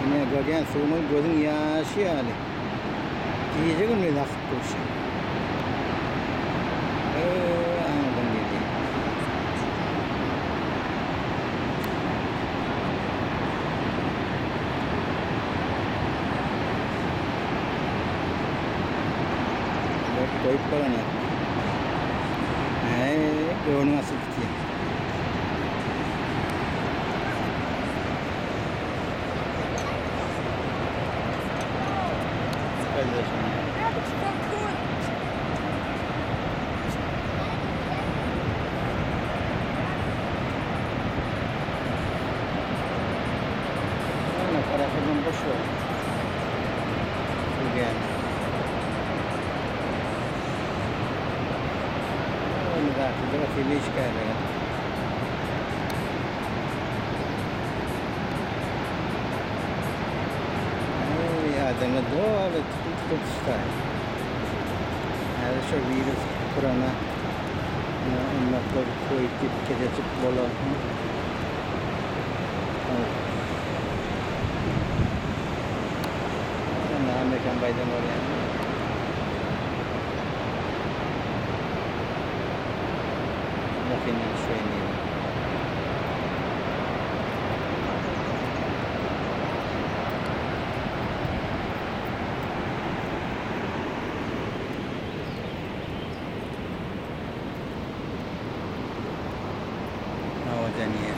Ine görýän suwuňyz gözüň ýaşy ýaly. Gije gündiz akyp dur şu. Öý aňyrdan gelýär. Bak goýup baranok. Äý, göwnüň açylyp gitýär. Yeah, but so cool. Ana tarafından boş ver. Su geldi. Onu da atıldı. Işgärlere. Oý, adamlar doly tutup tutuşlar. Häzir şo wirus korona ymmatlar koýup diýip kesejik bolar. Amerikan Baýden bolýar. Ýakyndan düşeýin diýdim. Owadan ýer.